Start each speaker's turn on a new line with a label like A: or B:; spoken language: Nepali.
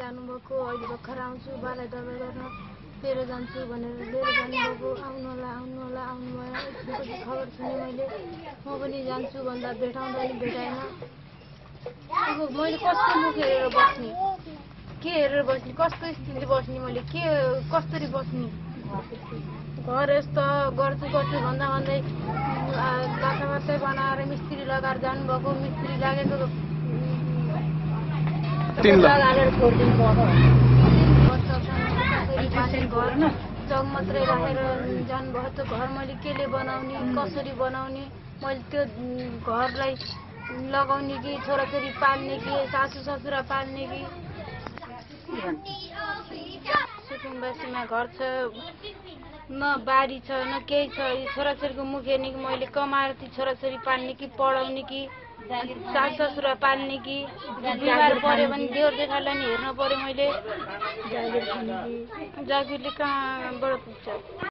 A: जानुभएको, अहिले भर्खर आउँछु बालाई दबाई गर्न लिएर जान्छु भनेर लिएर जानुभएको। आउनु होला आउनुभयो। एकछिनपछि खबर सुने मैले, म पनि जान्छु भन्दा भेटाउँदा नि भेटाएन। अब मैले कस्तो मुख हेरेर बस्ने, के हेरेर बस्ने, कस्तो स्थितिले बस्ने, मैले के कसरी बस्ने। घर यस्तो गर्छु भन्दा भन्दै बाटै बनाएर मिस्त्री लगाएर जानुभएको। मिस्त्री लागेको 3 लाख हालेर छोडिदिनु भएको। घर जग मात्रै राखेर जानुभएको। त्यो घर मैले केले बनाउने, कसरी बनाउने, मैले त्यो घरलाई लगाउने कि छोराछोरी पाल्ने कि सासू ससुरा पाल्ने कि। सुकुम्बासीमा घर छ न, बारी छ न, केही छ। छोराछोरीको मुख हेर्ने कि मैले कमाएर ती छोराछोरी पाल्ने कि पढाउने कि सासू ससुरा पाल्ने कि। बिमार पऱ्यो भने देवर जेठालाई नि हेर्न पऱ्यो मैले। जागिरले कहाँबाट पुग्छ।